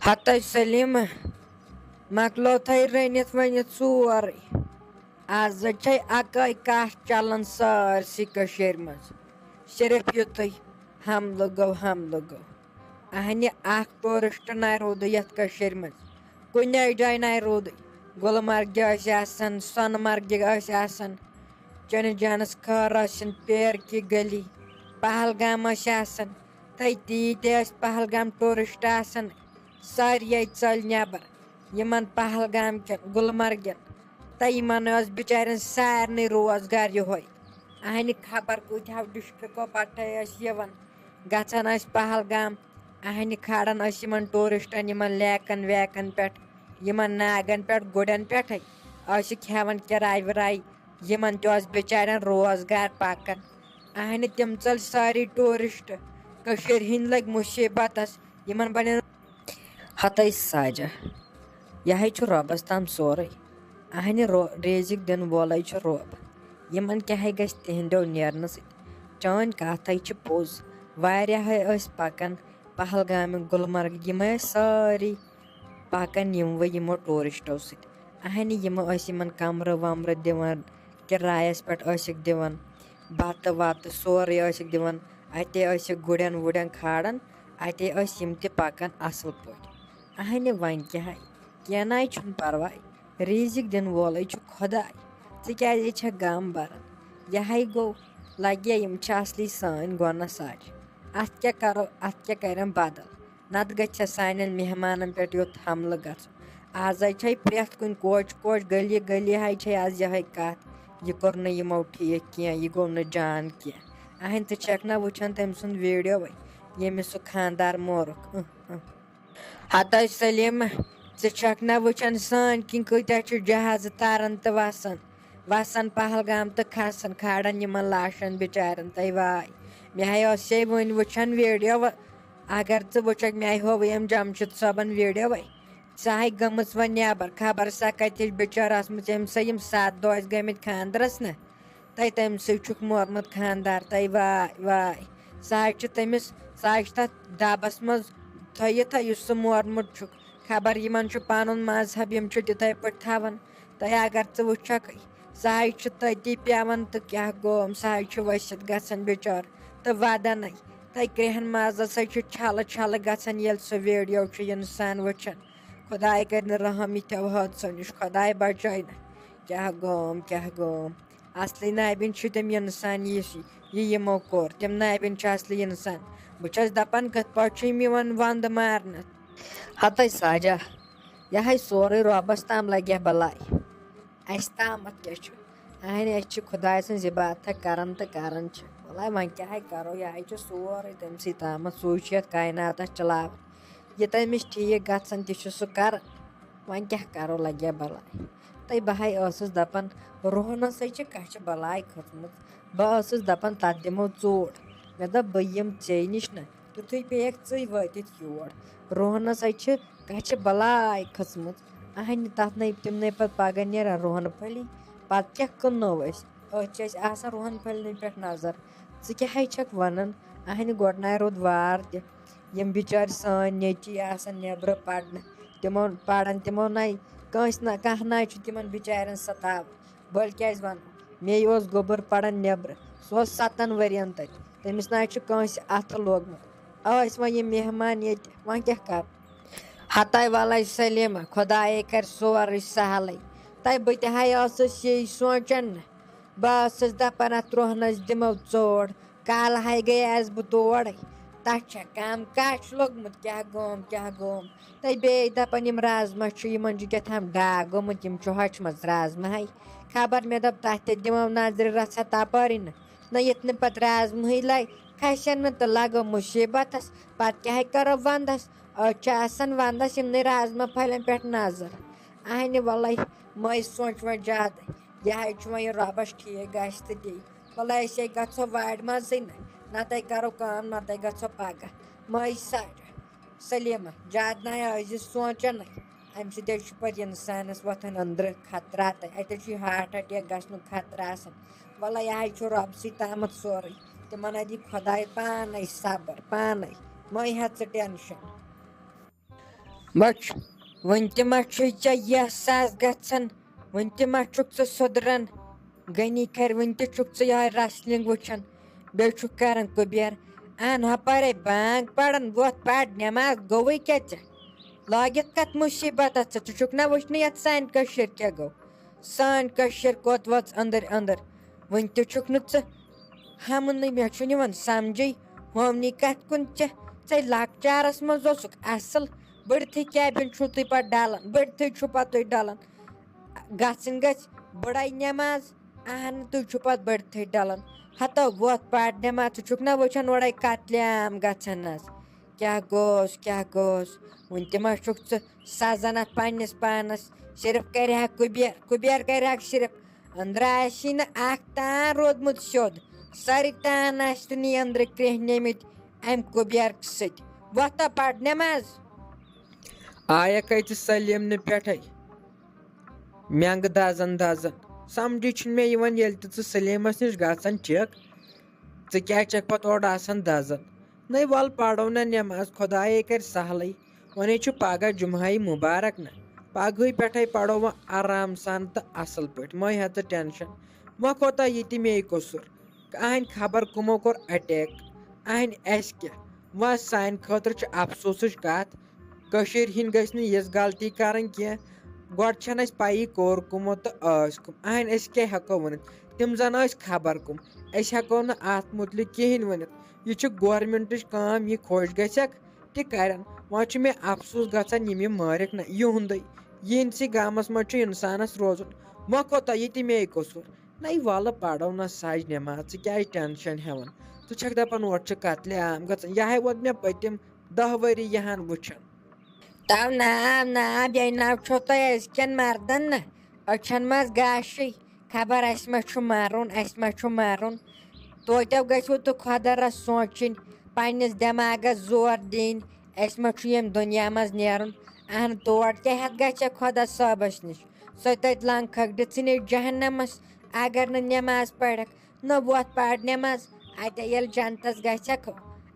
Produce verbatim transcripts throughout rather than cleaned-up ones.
ہتَے سلیمہ، مۄکلو تۄہہِ رٔنِتھ ؤنِتھ سورُے۔ آز چھے اکٲے کتھ چلان سٲرسٕے کٔشیٖرِ منٛز، صرف یُتُے حملہٕ گوٚو، حملہٕ گوٚو۔ اہنہِ اکھ ٹوٗرسٹ نہ روٗدُے یتھ کٔشیٖرِ منٛز، کُنے جایہِ نہ روٗدُے۔ گُلمرگہِ ٲسۍ آسان، سۄنہٕ مرگہِ ٲسۍ آسان، چنہٕ جانس خٲر ٲسِن، پیر کی گلی، پہلگام ٲسۍ آسان۔ تٔتی تہِ ٲسۍ پہلگام ٹوٗرسٹ آسان، سٲری ژٔلۍ نٮ۪بر۔ یِمن پہلگام کٮ۪ن، گُلمرگٮ۪ن، تہٕ یِمن ٲس بِچارٮ۪ن سارنٕے روزگار یِہوٚے۔ اہنہِ خبر کۭتیٛاہ ڈسٹرکو پٮ۪ٹھَے ٲسۍ یِوان، گژھان ٲسۍ پہلگام۔ اہنہِ کھالان ٲسۍ یِمن ٹوٗرسٹن، یِمن لیکن ویکن پٮ۪ٹھ، یِمن ناگن پٮ۪ٹھ، گُرٮ۪ن پٮ۪ٹھَے ٲسِکھ ہٮ۪وان کِراے وِراے۔ یِمن تہِ اوس بِچارٮ۪ن روزگار پکان۔ اہنہِ تِم ژٔلۍ سٲری ٹوٗرسٹ، کٔشیٖرِ ہِنٛدۍ لٔگۍ مُصیٖبتس، یِمن بنیٚن۔ ہتَے ساجہ، یہِ ہے چھُ رۄبس تام سورُے۔ اہنہِ رو-، ریزِک دِنہٕ وولے چھُ رۄب۔ یِمن کیٛاہ ہے گژھِ تِہنٛدیو نیرنہٕ سۭتۍ؟ چٲنۍ کتھ ہے چھِ پوٚز۔ واریاہ ہے ٲسۍ پکان پہلگامہِ، گُلمرگ، یِم ٲسۍ سٲری پکان یِموٕے یِمو ٹوٗرسٹو سۭتۍ۔ اہنہِ یِم ٲسۍ یِمن کمرٕ ومرٕ دِوان، کِرایس پٮ۪ٹھ ٲسِکھ دِوان، بتہٕ وتہٕ سورُے ٲسِکھ دِوان۔ اتے ٲسِکھ گُرٮ۪ن وُرٮ۪ن کھالان، اتے ٲسۍ یِم تہِ پکان اصل پٲٹھۍ۔ اہنہِ وۄنۍ کیٛاہ ہے، کینٛہہ نہ ہے چھُنہٕ پرواے، ریزِک دِنہٕ وولے چھُ خۄداے۔ ژٕ کیٛازِ چھکھ غم بران؟ یہِ ہے گوٚو، لگہِ یِم چھِ اصلی سٲنۍ گۄناہ ساجہِ۔ اتھ کیٛاہ کرو، اتھ کیٛاہ کرن بدل؟ نتہٕ گژھِ سانٮ۪ن مہمانن پٮ۪ٹھ یُتھ حملہٕ گژھُن۔ آز ہے چھے پرٛٮ۪تھ کُنہِ کوچہِ کوچہِ، گلی گلی ہے چھے آز یِہے کتھ، یہِ کوٚر نہٕ یِمو ٹھیٖک کینٛہہ، یہِ گوٚو نہٕ جان کینٛہہ۔ اہنہِ، ژٕ چھکھ نہ وٕچھان تٔمۍ سُنٛد ویڈیوے، ییٚمِس سُہ خانٛدار مورُکھ؟ اۭں، اۭں۔ ہتَے سلیمہ، ژٕ چھکھ نہ وٕچھان سٲنۍ کِنۍ کۭتیٛاہ چھِ جہازٕ تران تہٕ وسان، وسان پہلگام تہٕ کھسان، کھالان یِمن لاشن بِچارٮ۪ن تَے واے۔ مےٚ ہے ٲسے وٕنۍ وٕچھان ویڈیو، اگر ژٕ وٕچھکھ، مےٚ ہے ہوو أمۍ جمشید صٲبن ویڈیوے۔ سۄ ہے گٔمٕژ وۄنۍ نٮ۪بر، خبر سۄ کتہِ چھِ بِچٲر ٲسمٕژ، أمۍ سۄ یِم ستھ دۄہ ٲسۍ گٔمٕتۍ خانٛدرس نہ، تَے تٔمۍ سٕے چھُکھ مورمُت خانٛدار، تَے واے واے۔ سۄ حظ چھِ تٔمِس، سۄ حظ چھِ تَتھ ڈَبَس منٛز تھٲیِتھ، یُس سُہ مورمُت چھُکھ۔ خبر یِمَن چھُ پَنُن مذہب، یِم چھِ تِتھَے پٲٹھۍ تھاوان۔ تَے اگر ژٕ وٕچھَکھ، سۄ حظ چھِ تٔتی پٮ۪وان تہٕ کیٛاہ گوٚو، سۄ حظ چھِ ؤسِتھ گژھان بِچٲر۔ تہٕ وَدَنَے، تَے کرٛٮ۪ہن مازَس حظ چھِ چھَلہٕ چھَلہٕ گژھان، ییٚلہِ سُہ ویٖڈیو چھُ اِنسان وٕچھان۔ خۄداے کَرِ نہٕ رحم یِتھٮ۪و حٲدثو نِش، خۄداے بَچٲے نہٕ۔ کیٛاہ گوم، کیٛاہ گوم۔ اصلی نابیٖن چھِ تِم اِنسان، یُس یہِ یِمو کوٚر۔ تِم نابیٖن چھِ اصلی اِنسان۔ بہٕ چھَس دَپان، کِتھ پٲٹھۍ چھِ یِم یِوان وَندٕ مارنہٕ؟ ہَتَے ساجہ، یہِ ہے سورُے رۄبَس تام لَگہِ ہا بَلاے۔ اَسہِ تامَتھ کیٛاہ چھُ؟ اَہَنہِ، أسۍ چھِ خۄداے سٕنٛز عبادتھا کَران تہٕ کَران چھِ۔ وَلہٕ وۄنۍ کیٛاہ ہے کَرو؟ یہِ ہے چھُ سورُے تٔمۍ سٕے تامَتھ۔ سُے چھُ یَتھ کایناتَس چَلاوان۔ یہِ تٔمِس ٹھیٖک گژھان تہِ چھُ سُہ کَران۔ وۄنۍ کیٛاہ کَرو، لَگہِ ہا بَلاے۔ تہٕ بہٕ ہَے ٲسٕس دَپان، روہنَس ہے چھِ کَچھِ بَلاے کھٔژمٕژ۔ بہٕ ٲسٕس دَپان، تَتھ دِمو ژوٗٹ۔ مےٚ دوٚپ، بہٕ یِمہٕ ژے نِش نہ، تیُتھُے پیٚیَکھ ژٕے وٲتِتھ یور۔ روہنَس ہے چھِ کَچھِ بَلاے کھٔژمٕژ۔ اَہَنہِ، تَتھ نَے، تِم نَے پَتہٕ پَگاہ نیران روہنہٕ پھٔلی۔ پَتہٕ کیٛاہ کٕنو أسۍ؟ أتھۍ چھِ اَسہِ آسان روہَن پھٔلنٕے پٮ۪ٹھ نظر۔ ژٕ کیٛاہ ہے چھَکھ وَنان؟ اَہَنہِ، گۄڈٕ نَے روٗد وار تہِ۔ یِم بِچٲرۍ سٲنۍ نیٚچی آسان نیٚبرٕ پَرنہٕ، تِمو پَران، تِمو نَے کٲنٛسہِ نہ، کانٛہہ نَے چھُ تِمَن بِچارٮ۪ن سَتاوان۔ بٔلۍ کیٛازِ وَنہٕ؟ مے اوس گوٚبُر پَران نیٚبرٕ، سُہ اوس سَتَن ؤرِیَن تَتہِ، تٔمِس نَے چھُ کٲنٛسہِ اَتھٕ لوگمُت۔ ٲسۍ وۄنۍ یِم مہمان ییٚتہِ، وۄنۍ کیٛاہ کَرٕ؟ ہَتَے وَلَے سلیمہ، خۄدایے کَرِ سورُے سہلٕے۔ تَے بہٕ تہِ ہَے ٲسٕس یی سونٛچان نہ۔ بہٕ ٲسٕس دَپان، اَتھ روہنَس دِمو ژوٹ، کالہٕ ہَے گٔیَس بہٕ تورَے۔ تَتھ چھےٚ کَم کَچھ لوٚگمُت، کیٛاہ گوم، کیٛاہ گوم۔ تہٕ بیٚیہِ دَپان، یِم رازما چھِ، یِمَن چھُ کیٛاہ تام ڈاکھ گوٚمُت، یِم چھِ ہۄچھمَژٕ رازما ہَے۔ خبر مےٚ دوٚپ، تَتھ تہِ دِمو نظرِ رَژھا تَپٲرۍ نہٕ۔ نہ ییٚتہِ نہٕ پَتہٕ رازمہٕے لَگہِ، کھَسن نہٕ تہٕ لَگو مُصیٖبتَس۔ پَتہٕ کیٛاہ ہے کَرو وَندَس؟ أسۍ چھِ آسان وَندَس یِمنٕے رازما پھَلٮ۪ن پٮ۪ٹھ نظر۔ اَہنہِ وَلَے، مٔہ سونٛچ وۄنۍ زیادٕ۔ یہِ ہے چھُ وۄنۍ رۄبَس ٹھیٖک گژھِ تہٕ دِیہِ۔ وَلَے أسۍ ہے گژھو وارِ منٛزٕے نہ، نَتہٕ کَرو کٲم، نَتہٕ گژھو پَگاہ۔ مٔہ سَڑ۔ سلیمہ، زیادٕ نَے ٲسۍ زِ سونٛچان نَے۔ اَمہِ سۭتۍ حظ چھُ پَتہٕ اِنسانَس وۄتھان أنٛدرٕ خطراتَے۔ اَتہِ حظ چھُ یہِ heart attack گژھنُک خطرٕ آسان۔ وَلہٕ یہِ حظ چھُ رۄبسٕے تامَتھ سورُے۔ تِمَن حظ دی خۄداے پانَے صبر، پانَے۔ مَے ہےٚ ژٕ tension۔ بَچہٕ، وٕنہِ تہِ ما چھُے ژےٚ یہِ احساس گژھان؟ وٕنہِ تہِ ما چھُکھ ژٕ سُدران؟ غنی کھرِ، وٕنہِ تہِ چھُکھ ژٕ یِہوٚے wrestling وٕچھان؟ بیٚیہِ چھُکھ کران کُبیر؟ اَن ہۄپٲرے بانگ پران، وۄتھ پَر نٮ۪ماز، گوٚوٕے کیٛاہ ژےٚ؟ لٲگِتھ کَتھ مُصیٖبتَس ژٕ؟ ژٕ چھُکھ نہ وٕچھنٕے یَتھ سانہِ کٔشیٖرِ کیٛاہ گوٚو؟ سٲنۍ کٔشیٖر کوٚت وٲژ أنٛدٕرۍ أنٛدٕر؟ وٕنہِ تہِ چھُکھ نہٕ ژٕ ہمنٕے، مےٚ چھُنہٕ یِوان سمجھٕے۔ ہومنی کتھ کُن ژےٚ، ژے لۄکچارس منٛز اوسُکھ اصل، بٔڑتھٕے کیبن چھُو تُہۍ پتہٕ ڈلان، بٔڑتھٕے چھُو پتہٕ تُہۍ ڈلان۔ گژھٕنۍ گژھِ بٔڑے نٮ۪ماز، اہن تُہۍ چھُو پتہٕ بٔڑتھٕے ڈلان۔ ہتو وۄتھ پرنہِ ما، ژٕ چھُکھ نہ وٕچھان اورے قتلِ عام گژھان حظ؟ کیٛاہ گوٚوس، کیٛاہ گوٚوس؟ وٕنہِ تہِ ما چھُکھ ژٕ سزان اتھ پننِس پانس؟ صرف کرِ ہا کُبیر، کُبیر کرِ ہا صرف۔ أنٛدرٕ آسی نہٕ اکھ تان روٗدمُت سیوٚد، سٲری تان آسہِ نہٕ أنٛدرٕ کرٛیٚہنیمٕتۍ امہِ کُبیرکہٕ سۭتۍ۔ وۄتھا پرنہِ منٛز۔ آیکھ ژٕ سلیمنہٕ پٮ۪ٹھے مٮ۪نٛگہٕ دزان دزان۔ سمجھے چھُنہٕ مےٚ یِوان، ییٚلہِ تہِ ژٕ سلیمس نِش گژھان چھکھ، ژٕ کیٛازِ چھکھ پتہٕ اورٕ آسان دزان؟ نَے وَل پرو نہ نٮ۪ماز، خۄدایے کرِ سہلٕے۔ وۄنۍ چھُ پگاہ جمعہ مُبارک نہ، پگہٕے پٮ۪ٹھے پرو وۄنۍ آرام سان تہٕ اصل پٲٹھۍ، مہ ہےٚ ژٕ ٹینشن۔ وۄنۍ کوتاہ یہِ تہِ مے قصوٗر؟ اہنٛدِ خبر کٕمو کوٚر اٹیک؟ اہنٛدِ اَسہِ کیٛاہ؟ وۄنۍ سانہِ خٲطرٕ چھِ افسوسٕچ کتھ، کٔشیٖرِ ہِنٛدۍ گٔژھۍ نہٕ یِژھ غلطی کرٕنۍ کینٛہہ۔ گۄڈٕ چھَنہٕ اَسہِ پَیی کوٚر کٕمو تہٕ ٲسۍ کٕم۔ اہنٛدِ أسۍ کیٛاہ ہٮ۪کو ؤنِتھ؟ تِم زَن ٲسۍ خبر کٕم۔ أسۍ ہٮ۪کو نہٕ اَتھ مُتعلِق کِہیٖنۍ ؤنِتھ۔ یہِ چھِ گورمٮ۪نٛٹٕچ کٲم، یہِ خۄش گژھٮ۪کھ تہِ کَرن۔ وۄنۍ چھُ مےٚ افسوٗس گژھان، یِم یِم مٲرِکھ نہ یِہُنٛدُے۔ یِہِنٛدسٕے گامَس منٛز چھُ اِنسانَس روزُن۔ وۄنۍ کوٚتاہ یہِ تہِ مے قصوٗر؟ نَے وَلہٕ پَرو نہ سَج نٮ۪ماز، ژٕ کیٛازِ ٹٮ۪نشَن ہٮ۪وان؟ ژٕ چھَکھ دَپان اورٕ چھِ قتلِ عام گژھان، یہِ ہَے ووت مےٚ پٔتِم دَہ ؤری یِہَن وٕچھان۔ تو ناو ناو بیٚیہِ ناو چھو تۄہہِ أزکٮ۪ن مردن نہ أچھن منٛز گاشٕے۔ خبر اَسہِ ما چھُ مَرُن، اَسہِ ما چھُ مَرُن۔ توتہِ گژھِوٕ تہٕ خۄدا رَس سونٛچِنۍ، پنٛنِس دٮ۪ماغس زور دِنۍ، اَسہِ ما چھُ ییٚمہِ دُنیا منٛز نیرُن۔ اہن تور کیٛاہ ہٮ۪تھ گژھِ خۄدا صٲبس نِش؟ سۄ تَتہِ لنٛگ کھکھ دِژٕنۍ أسۍ جہنمس، اگر نہٕ نٮ۪ماز پرکھ۔ نہ وۄتھ پَر نٮ۪ماز۔ اَتے ییٚلہِ جنتَس گژھکھ،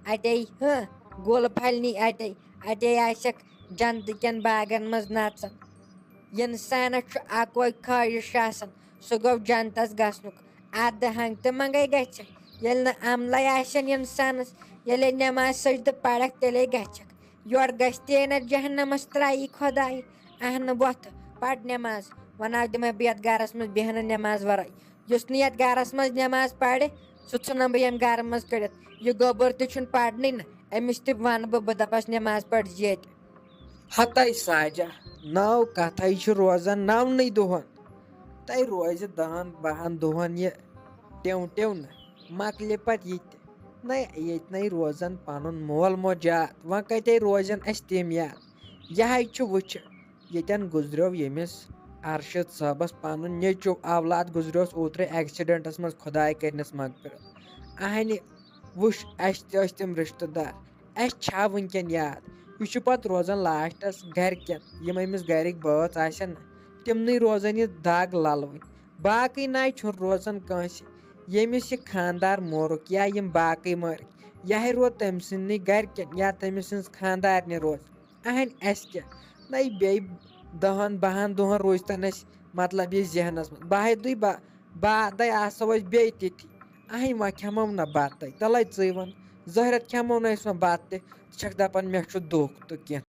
اَتے ہہ گُل پھلنی اَتے، اَتے آسٮ۪کھ جنتہٕ کٮ۪ن باغن منٛز نَژان۔ اِنسانَس چھُ اَکوے خٲہِش آسان، سُہ گوٚو جنتَس گژھنُک۔ اَدٕ ہنٛگتہٕ منٛگَے گژھِ، ییٚلہِ نہٕ عملے آسن اِنسانَس، ییٚلے نٮ۪ماز سجدٕ پَرکھ، تیٚلے گژھکھ۔ یورٕ گژھِ تہِ نہ جہنمَس ترٛایی خۄداے۔ اہنہٕ وۄتھ، پَر نٮ۪ماز۔ وۄنۍ دِمَے بہٕ یَتھ گَرَس منٛز بیٚہنہٕ نٮ۪ماز وَرٲے۔ یُس نہٕ یَتھ گَرَس منٛز نٮ۪ماز پَرِ، سُہ ژھٕنَن بہٕ ییٚمہِ گَرٕ منٛز کٔڑِتھ۔ یہِ گوٚبُر تہِ چھُنہٕ پَرنٕے نہٕ، أمِس تہِ وَنہٕ بہٕ، بہٕ دَپَس نٮ۪ماز پَر زِ ییٚتہِ۔ ہَتَے ساجہ، نٔو کَتھَے چھِ روزان نَونٕے دۄہَن۔ تَے روزِ دَہَن بَہَن دۄہَن یہِ ٹیوٚو ٹیوٚو نہٕ، مۄکلہِ پَتہٕ یہِ تہِ۔ نَے ییٚتہِ نَے روزان پَنُن مول موج یاد، وۄنۍ کَتہِ روزن اَسہِ تِم یاد؟ یہِ ہَے چھُ وٕچھِ، ییٚتٮ۪ن گُزریو ییٚمِس ارشد صٲبس پنُن نیٚچو اولاد گُزریوس اوترے ایکسیڈنٹس منٛز، خداے کرنس مغفرت۔ اہنہِ وٕچھ، اسہِ تہِ ٲسۍ تِم رشتہٕ دار، اسہِ چھا وٕنکٮ۪ن یاد؟ یہِ چھُ پتہٕ روزان لاسٹس گرِکٮ۪ن، یِم أمِس گرِکۍ بٲژ آسن نہ، تِمنٕے روزان یہِ دگ للوٕنۍ۔ باقٕے ناے چھُنہٕ روزان کٲنٛسہِ۔ ییٚمِس یہِ خانٛدار مورُکھ یا یِم باقٕے مٲرِکھ، یہِ ہَے روٗد تٔمۍ سٕنٛدنٕے گرِکٮ۪ن یا تٔمۍ سٕنٛز خانٛدارنہِ روزِ۔ اہن اَسہِ کیٛاہ؟ نَے بیٚیہِ دَہَن بَہَن دۄہَن روٗزتَن اَسہِ، مطلب، یہِ ذہنَس منٛز۔ باہے دُے با-، بعدَے آسو أسۍ بیٚیہِ تٔتی۔ اہن وۄنۍ کھٮ۪مو نہ بَتَے، تَلَے ژٕے وَن۔ ظٲہرَت کھٮ۪مو نہٕ أسۍ وۄنۍ بَتہٕ تہِ۔ ژٕ چھَکھ دَپان مےٚ چھُ دُکھ تہٕ کینٛہہ۔